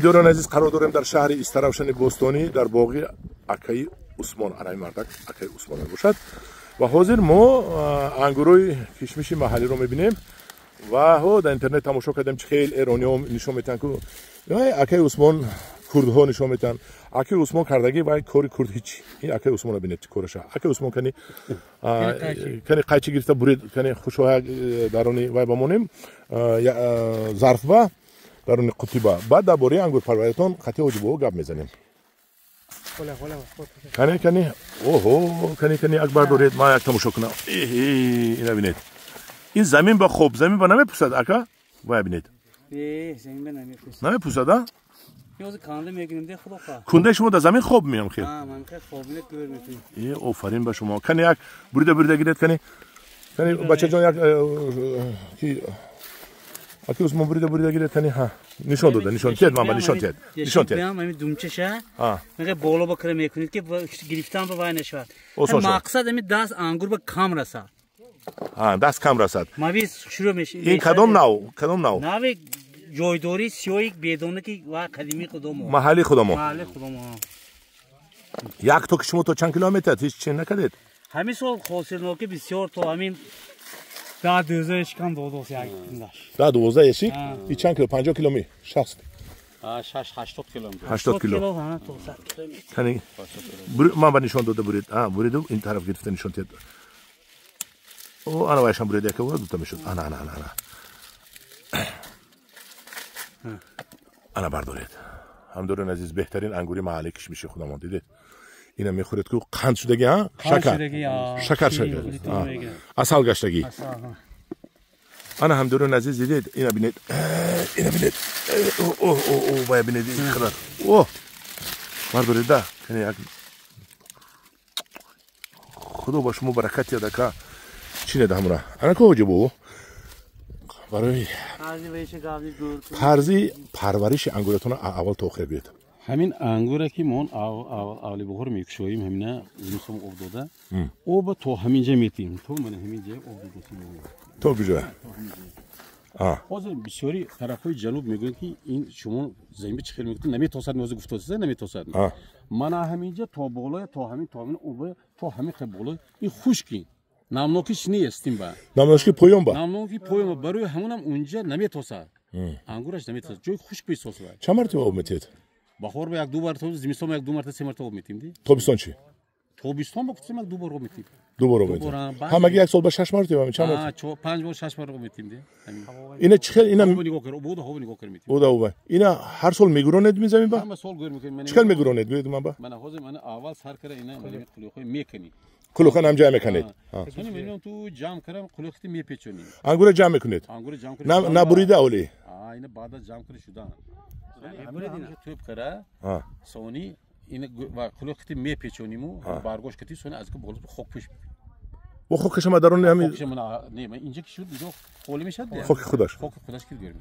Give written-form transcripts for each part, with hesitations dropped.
Диёрони азиз, қарор дорем дар шаҳри Истаравшани бостонӣ, дар боғи акаи Усмон. Анаи мардак акаи Усмон мебошад. Ва ҳозир мо ангурои кишмиши маҳаллиро мебинем ва ҳо дар интернет тамошо кардем, чи хел эрониҳо нишон метиҳанд, ку акаи Усмон курдҳо нишон метиҳанд. Акаи Усмон кардагӣ вай кори курд ҳеч. Ин акаи Усмонро бинед, кораша. Акаи Усмон кани қайчи гирифта бурид, кани хушояк даруни вай бамонем, зарфба, даруни қутиба. Баъд дар бораи ангурпарвариятон қатъи ҳоҷибобо гап мезанем. Кани, кани, оҳо, кани, кани, як бардоред, ман як тамошо кунам. Ина бинед, ин замин ба хоб, замин ба намепусад, ака, вай бинед, намепусад, а? Кундаи шумо дар замин хоб меям хел. Е, офарин ба шумо. Кани, як бурида, бурида гиред, кани, кани, бачаҷон, як ки аки Усмон бурида, бурида гиред, кани. Ҳа, нишон дода, нишон тиҳед, ман ба нишон тиҳед, нишон тиҳед. Ҳамин думчаша мега боло ба кира мекунед, ки гирифтан ба вай нашавад. Мақсад ҳамин даст ангур ба кам расад. Даст кам расад. Мавиз шурӯъ мешавад. Ин кадом нав, кадом нав? Нави ҷойдори сиёҳи бедона, ки ва қадимии худамо. Маҳалли худамо. Маҳалли худамо. Як то ки шумо то чанд километр ҳеч чен накардед? Ҳамин сол ҳосилнокӣ бисёр, то ҳамин 10-12 ящикам додос як кундаш. 10-12 ящик? И чанд кило, 50 кило ми, 60? 80 кило. 80 кило. Кани, ман ба нишон дода бурид. Буриду ин тараф гирифта нишон тиҳед. О, ана вайшам бурид, яка дута мешуд. Ана, ана, ана, ана, ана, бардоред. Ҳамдорон азиз, беҳтарин ангури маҳалли кишмиши худамон, дидед, ина мехӯред, ку қанд шудаги, шакар, шакар, шакар, асал гаштагӣ. Ана, ҳамдорон азиз, дидед, ина бинед, ина бинед, о, вая бинед, қадар. О, бардоред да, кани як. Худо ба шумо баракат диҳад, ака. Чинед ҳамура. Ана ку, ҳоҷибу, барои тарзи парвариши ангуратона аввал то охир гӯед. Ҳамин ангуре ки мо аввали баҳор мекушоем, ҳамина зимистон об дода, оба то ҳамин ҷа метиҳем, то мана ҳамин ҷа об додасем. То куҷо? Ҳозир бисёри тарафҳои ҷануб мегӯянд, ки ин шумо замин чӣ хел мегӯяд, наметосад, ҳозир гуфтосида наметосад. Мана ҳамин ҷа то болоя, то ҳамин, то ҳамин оба, то ҳамин хел болоя, ин хушки, намнокиш нест ин ба. Намнокиши поён ба. Намноки поён ба, барои ҳамонам унҷа наметосад, ангураш наметосад, ҷои хушк бесосад. Чанд мартиба об метиҳед? Баҳор ба як ду маротиба, зимистон ба як ду маротиба, се маротиба об метиҳем. Ди тобистон чӣ? Тобистон ба кутсем як ду бор об метиҳем. Ду бор об метиҳем. Ҳамаги як сол ба шаш маротиба, чанд маротиба? Панҷ бор, шаш бор об метиҳем ди. Ина чӣ хел ина нигоҳ кар, буда ҳаво нигоҳ кар метиҳем. Буда ҳаво. Ина ҳар сол мегуронед мизамин ба? Ҳама сол гӯр мекунем. Чӣ хел мегуронед, гӯед ман ба? Мана ҳозир мана аввал сар кара ина қулуқҳои мекунӣ. Қулуқҳо ҳам ҷамъ мекунед. Сони мебинам ту ҷамъ карам, қулуқти мепечонӣ. Ангура ҷамъ мекунед. Ангура ҷамъ кунед. Набурида оли. Ина баъда ҷамъ кара шудан. Тӯб кара, сони ина қулуқти мепечониму, баргош кати, сони аз боло хок пӯш. Бо хокашама даруни ҳамин. Хокашама не, инҷа ки шуд, инҷо холӣ мешад. Хоки худаш. Хоки худаш ки гӯрем.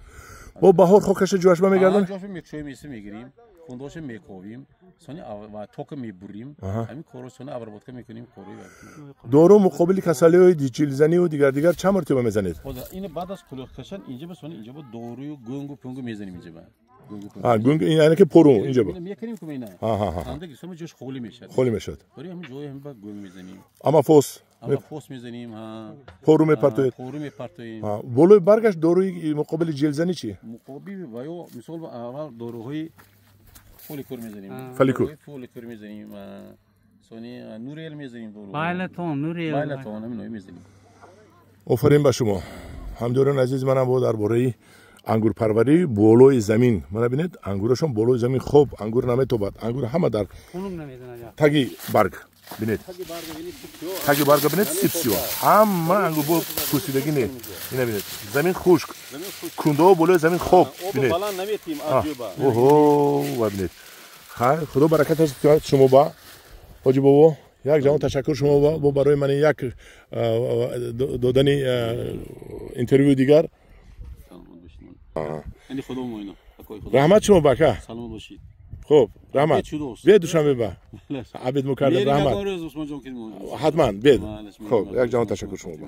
Бо баҳор хокаша ҷояш ба мегардон? Ҷояш мекушоем, меси мегирим, кундаша мековим, сони ва тока мебурим, ҳамин корро сони обработка мекунем, кори. Дору муқобили касалиҳои ҷилзаниву дигар дигар чанд мартиба мезанед? Ина баъд аз қулуқ кашан инҷа ба сони инҷа ба дорую гӯнгу пӯнгу мезанем инҷа ба. Гӯнг яъне ки пору инҷа ба. Мекунем ку ина. Анда гирсама ҷош холӣ мешавад. Холӣ мешавад. Барои ҳамин ҷои ҳамин ба гӯнг мезанем. Амафос. Амафос мезанем, ҳа. Пору мепартоед. Пору мепартоем. Болои баргаш доруи муқобили ҷилзанӣ чӣ? Муқобили ва ё мисол аввал доруҳои фоликур мезанем. Фоликур. Фоликур мезанем. Сони нурел мезанем дору. Байлатон, нурел. Байлатон ҳамин мезанем. Офарин ба шумо. Ҳамдиёрони азиз, манам бо дар бораи ангурпарварӣ болои замин. Мана бинед, ангурашон болои замин хоб, ангур наметобад. Ангур ҳама дар таги барг. Бинед. Таги барга бинед, сипсиё. Ҳама ангур бо пӯсидагӣ не. Ина бинед. Замин хушк. Кундаҳо болои замин хоб. Бинед. Оҳо, ва бинед. Хайр, худо баракаташ диҳад шумо ба. Ҳоҷи бобо, як ҷаҳон ташаккур шумо бо барои ман як додани интервюи дигар. Раҳмат шумо ба, ака. Хуб, раҳмат. Биед Душанбе ба. Абид мукардам, раҳмат. Ҳатман, биед. Хуб, як ҷаҳон ташаккур шумо ба.